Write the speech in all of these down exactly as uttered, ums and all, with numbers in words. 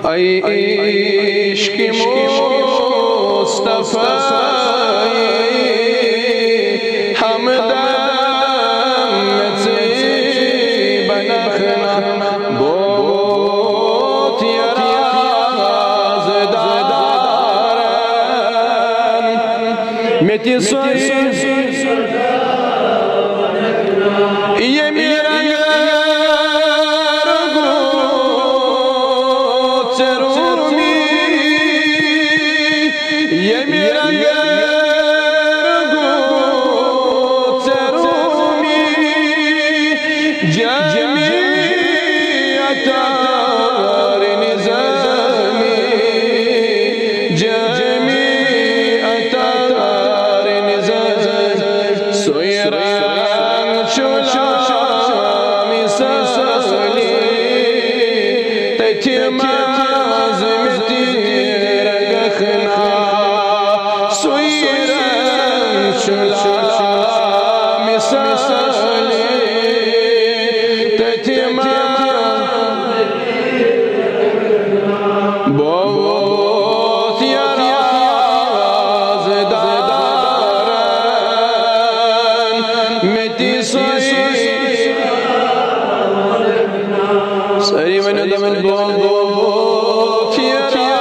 A عشق مصطفیٰ ہمدم، مےٚ ژٕے بنکھ نا بوت یہِ رازدارن۔ مےٚ تہِ سُے ییٚمہِ رنگہٕ رنگوٗ ژےٚ روٗمی، ییٚمہِ رنگہٕ رنگوٗ ژےٚ روٗمی، جامی عطار نظامی، جامی عطار نظامی۔ سُے رنگ چھُ شامِ سٲلی، تٔتھۍ منٛز مےٚ تہِ رنگکھ نا۔ سُے رنگ چھُ شامِ سٲلی، تٔتھۍ منٛز بوت یہِ رازدارن، مےٚ تہِ سُے۔ سٲری ؤنِو، دَپان، بوت یہِ رازدارن،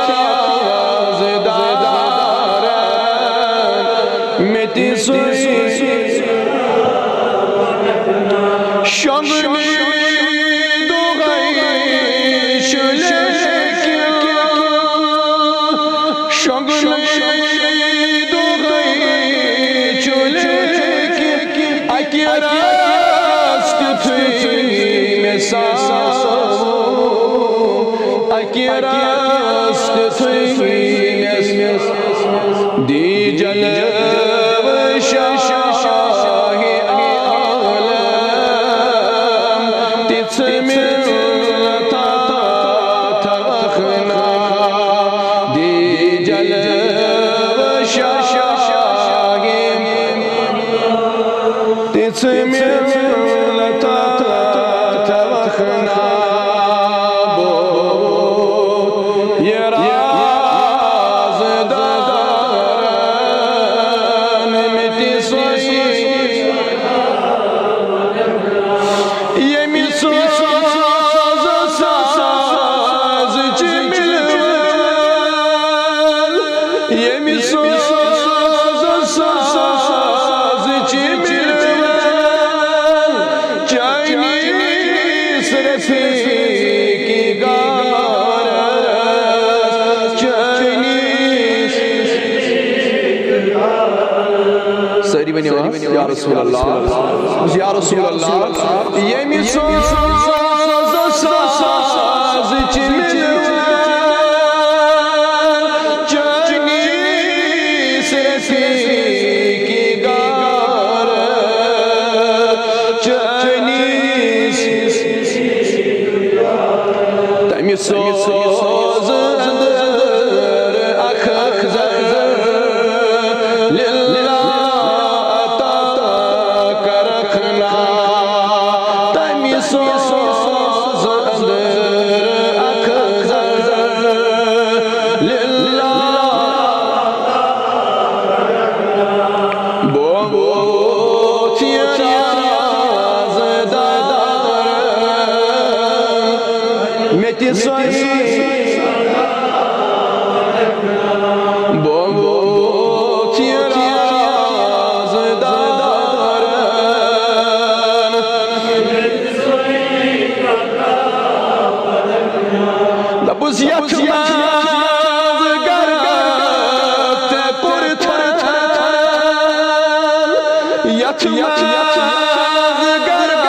مےٚ تہِ سُے۔ شۄنٛگنٕے دۄہَے چھُ لیکِن، شۄنٛگنٕے دۄہَے چھُ لیکِن، اَکہِ رازٕ تیُتھُے مےٚ ساوُن، اَکہِ رازٕ تیُتھُے مےٚ دی جلوٕ شاہِ عالم، تِژھ مِلتا تھاوکھ نا۔ دی جلوٕ شاہِ، تِژھ مِلتا تھاوکھ نا۔ بوت یہِ راز دارن، مےٚ تہِ سُے۔ ییٚمہِ سوزٕ سازٕچ مِلوَل، ییٚمہِ سوزٕ سازٕچ مِلوَل، چٲنِس رفیقِ غارس، چٲنِس۔ سٲری ؤنِو حظ، یا رسول اللہ، یا رسول اللہ۔ ییٚمہِ سوزٕ سازٕچ مِلوَل، چٲنِس رفیقِ غارس، چٲنِس۔ تَمہِ سوزٕ اندر اکھ اکھ ذرٕ للہ عطا کرکھ نا۔ تَمہِ سوزٕ اندر اکھ اکھ ذرٕ للہ۔ بوت یہِ راز دارن، مےٚ تہِ سُے۔ بوت یہِ راز دارن۔ دَپُس یَتھ منٛز گرٕ ژےٚ کوٚر تھل۔ یَتھ منٛز گرٕ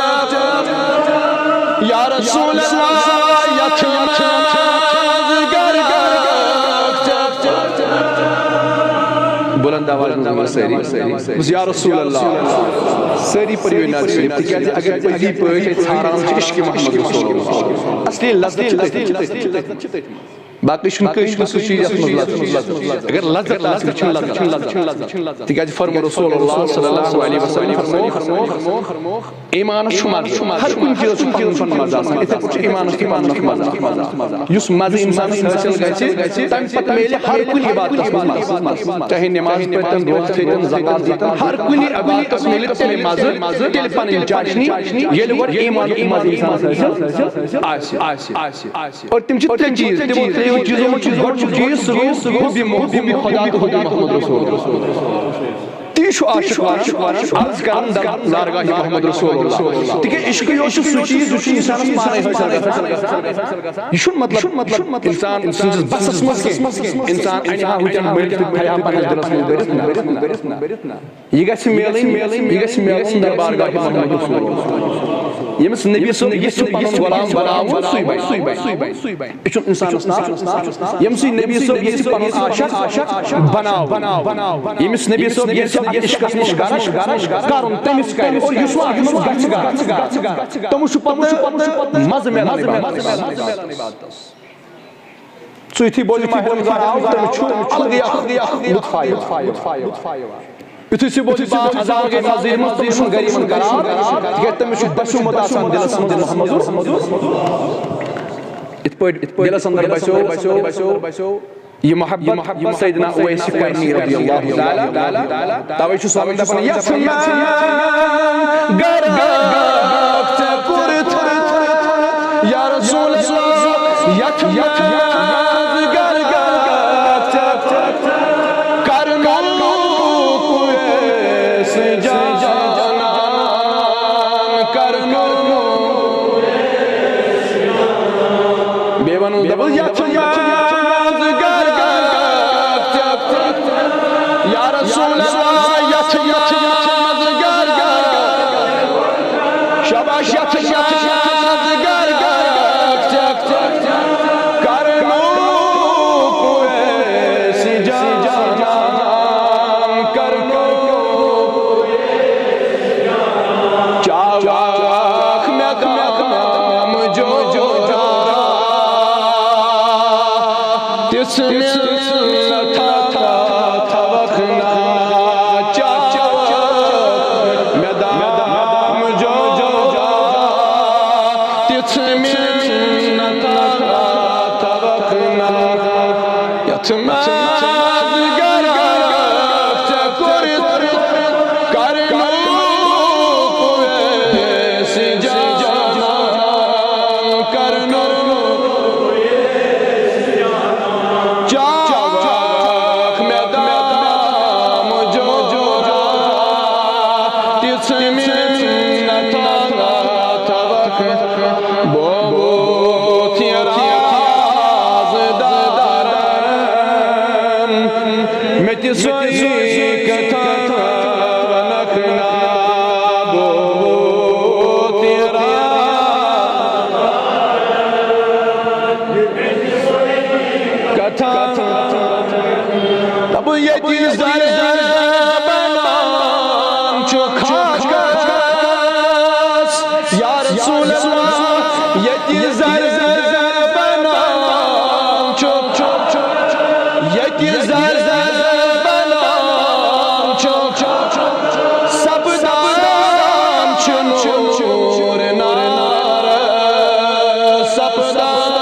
ژےٚ، یا رسول اللہ، یَتھ منٛز گرٕ ژےٚ۔ بلند آواز منٛز ؤنِو سٲری۔ یا رسول اللہ۔ سٲری پٔرِو یہِ نعت شریف، تِکیٛازِ اگر پٔزی پٲٹھۍ أسۍ ژھاران چھِ عشق محمد رسول اللہ، اصلی لذت چھِ تٔتھۍ منٛز۔ باقٕے چھُنہٕ کٲنٛسہِ ہُنٛد سُہ چیٖز یَتھ منٛز لذت۔ اگر لذت آسہِ، یہِ چھُنہٕ لذت۔ تِکیٛازِ فرموو رسول اللہ صلی اللہ علیہ وسلم فرموو، ایٖمانَس چھُ مَزٕ، ہر کُنہِ چیٖزَس چھُ پَنُن پَنُن مَزٕ آسان، یِتھَے پٲٹھۍ چھُ ایٖمانَس تہِ پَنُن مَزٕ۔ یُس مَزٕ اِنسانَس حٲصِل گژھِ، تَمہِ پَتہٕ میلہِ ہر کُنہِ عبادتَس منٛز مَزٕ۔ چاہے نٮ۪ماز پٔرۍتَن، روزٕ تھٲیتَن، زکات دیٖتَن، ہر کُنہِ عبادتَس میلہِ تیٚلہِ مَزٕ، تیٚلہِ پَنٕنۍ چاشنی، ییٚلہِ گۄڈٕ ایٖمانُک مَزٕ اِنسانَس حٲصِل آسہِ۔ اور تِم چھِ ترٛےٚ چیٖز، تِمو ترٛیٚیو چیٖزو منٛز چھُ گۄڈٕنیُک چیٖز، سُہ گوٚو حُبِ مُح-، حُبِ خدا تہٕ حُبِ محمد رسول اللہ۔ تی چھُ عاشق وَنان، عرض کران در بارگاہِ محمد رسول اللہ۔ تِکیٛازِ عشق یوت چھُ سُہ چیٖز، یُس چھُ اِنسانَس پانَے حٲصِل گژھان۔ یہِ چھُنہٕ مطلب، یہِ چھُنہٕ مطلب اِنسان سٕنٛدِس بَسَس منٛز کینٛہہ۔ اِنسان اَنہِ ہا ہُتٮ۪ن مٔلۍ تہٕ تھایہِ ہا پنٛنِس دِلَس منٛز بٔرِتھ، نہ۔ یہِ گژھِ میلٕنۍ، یہِ گژھِ میلُن در بارگاہِ محمد رسول اللہ۔ ییٚمِس نبی صٲب یژھِ پنُن غلام بناوُن، سُے بنہِ۔ یہِ چھُنہٕ اِنسانَس ناو۔ ییٚمہِ سۭتۍ نبی صٲب یژھِ پنُن عاشق بناوُن۔ ییٚمِس نبی صٲب یژھِ عشقَس نِش گرٕ کرُن، تٔمِس کرِ۔ اور یُس وۄنۍ اَتھ منٛز گژھِ گرٕ، تٔمِس چھُ پتہٕ مَزٕ میلان عبادتَس۔ سُہ یُتھُے بوزِ ماہِ رمضان آو، تٔمِس چھُ الگٕے اکھ لطفا یِوان۔ یُتھُے سُہ بوزِ، اذان گٔے مسجدِ منٛز، تٔمِس چھُنہٕ گرِ یِوان قرار، تِکیٛازِ تٔمِس چھُ بسیومُت آسان دِلَس منٛز محمد۔ یِتھ پٲٹھۍ دِلَس اندر بسیو یہِ محبت سیدنا اویس کرنی رضی اللہ تعالیٰ۔ توے چھُ سُہ دپان، یَتھ منٛز گرٕ ژےٚ کوٚرُتھ، یا رسول اللہ، یَتھ منٛز گرٕ ژےٚ کرنُک اویس جان، کرنُک۔ بیٚیہِ وَنُن، دَپُن، یَتھ منٛز گَر گَر ژےٚ، یا رسول اللہ، یَتھ منٛز گَر گَر۔ شاباش، یَتھ منٛز گَر گَر ژےٚ، کرنُک اویس جان، کرنُک۔ چاوکھ مےٚ گام جوجا، تِژھ مِنت تھاوکھ نا۔ چاوکھ مےٚ گام جوجا، تِژھ مِنت تھاوکھ نا۔ یَتھ منٛز گَر ژےٚ کوٚرُتھ، کرنُک اویس جان، کرنُک۔ چاوکھ مےٚ گام جوجا، تِژھ مِنت تھاوکھ۔ بوبوت یہِ راز دارن، مےٚ تہِ سۄے کتھا ونکھ نا۔ بوبوت یہِ راز کتھا۔ دَپُن، ییٚتہِ زَرٕ بَنان چھُ خاص، یا رسول اللہ، ییٚتہِ زَرٕ بَنان چھُ، ییٚتہِ زَرٕ بَنان چھُ، سَپدان چھُ نوٗر نار، سَپدان۔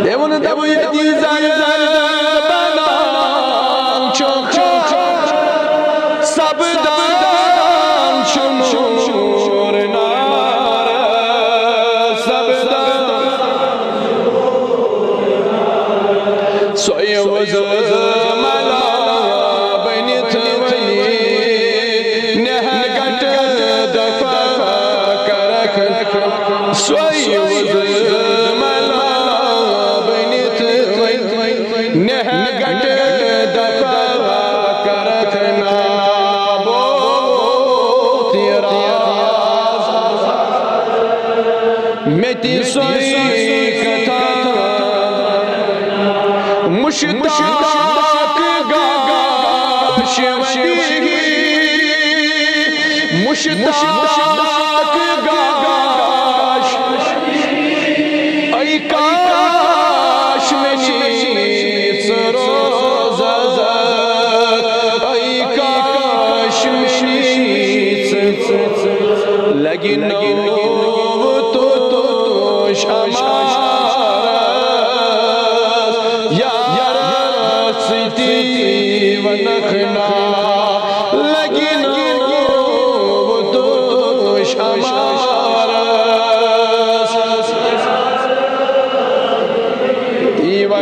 بیٚیہِ ووٚن، دَپُن، ییٚتہِ زَرٕ بَنان چھُ، سَپدان چھُ نوٗر نار، سَپدان۔ سۄے وُزٕ ملا بٔنِتھ وۄنۍ نہہ گٹہٕ دفعہ کرکھ۔ سۄے وُزٕ ملا بٔنِتھ وۄنۍ نہہ گٹہٕ دفعہ کرکھ نا۔ بوبوت یہِ راز مےٚ تہِ سۄے کتھا۔ مشتاق گاش وندی، مشتاق گاش۔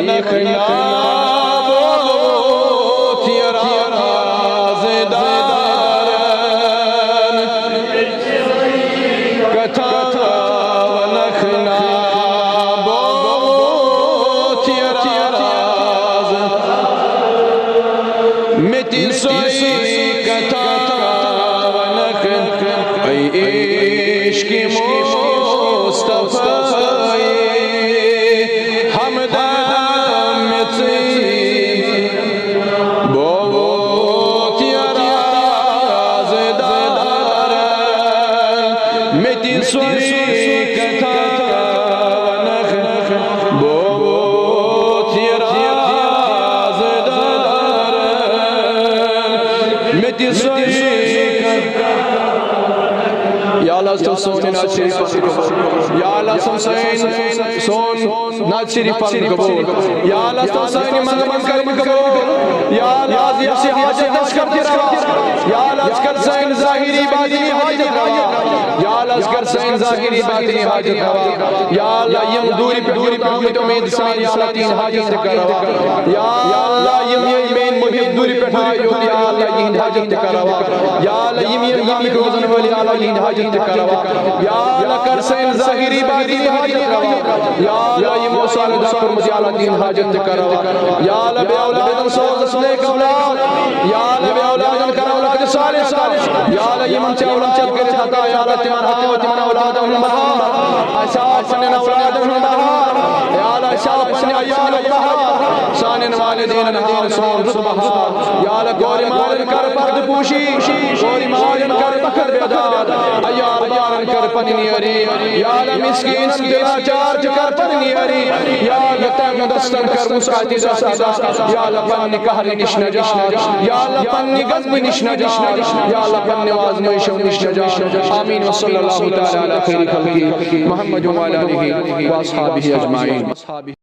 نخنا بوت یہِ رازدارن۔ کتھا ونکھ نا بوت یہِ راز۔ مےٚ تہِ سۄے کتھا ونکھ، اے عشق مصطفی، ہمدم مےٚ ژٕے۔ بوت یہِ رازدارن، مےٚ تہِ سۄے کتھا ونکھ۔ بوت یہِ رازدارن، مےٚ تہِ سۄے کتھا۔ یا اللہ، ژٕ تھٲو سون نعت شریف پنُن قبول۔ یا اللہ، ژٕ تھٲو سٲنۍ، سون نعت شریف پنُن قبول۔ یا اللہ، ژٕ تھٲو سانہِ منگہٕ منگہٕ کرٕنۍ قبول۔ یا اللہ، از یۄس یہِ حاجت اَسہِ کر دِ روا۔ یا اللہ، ژٕ کر سٲنۍ ظٲہری باطنی حاجت روا۔ یا اللہ، ژٕ کر سٲنۍ ظٲہری باطنی حاجت روا۔ یا اللہ، یِم دوٗرِ پٮ۪ٹھ یوٚت آمٕتۍ اُمید سان، یا اللہ، تِہِنٛدۍ حاجت تہِ کر روا۔ یا اللہ، یِم یہِ میٛٲنۍ محب دوٗرِ پٮ۪ٹھ آے یوٚت، یا اللہ، یِہِنٛدۍ حاجت تہِ کر روا۔ یا اللہ، یِم یِم غمٕکۍ روزن وٲلۍ، یا اللہ، یِہِنٛدۍ حاجت تہِ کر روا۔ یا اللہ، کر سٲنۍ ظٲہری باطنی حاجت روا۔ یا اللہ، یِمو سارے دعا کوٚرمُت، یا اللہ، تِہِنٛدۍ حاجت تہِ کر روا۔ یا اللہ، بے اولادن سوزس نیک اولاد۔ یا اللہ، بے اولادن کر اولاد صالح۔ یا اللہ، یِمن ژےٚ اولاد کٔرِتھ عطا، یا اللہ، تِمن ہاو تِمن اولادن ہُنٛد بہار۔ اَسہِ ہاو پننٮ۪ن اولادن ہُنٛد بہار۔ یا اللہ، اَسہِ ہاو پننہِ عیالُک بہار۔ سانٮ۪ن والدینن ہاو سون رُت بہار۔ یا اللہ، کورِ مالٮ۪ن کر پردٕ پوشی، کورِ مالٮ۪ن کر بخت بیدار، عیال بارن کر پنٕنۍ یٲری۔ یا اللہ، مسکینن تہٕ لاچار تہِ کر پنٕنۍ یٲری۔ یا اللہ، تنگ دستن کر وسعت دستی۔ یا اللہ، پننہِ قہرٕ نِش نجات۔ یا اللہ، پننہِ غضبہٕ نِش نجات۔ یا اللہ، پننہِ آزمٲیشو نِش نجات۔ آمین۔ وصلی اللہ تعالی علی خیر خلقہ محمد وعلی آلہ واصحابہ اجمعین۔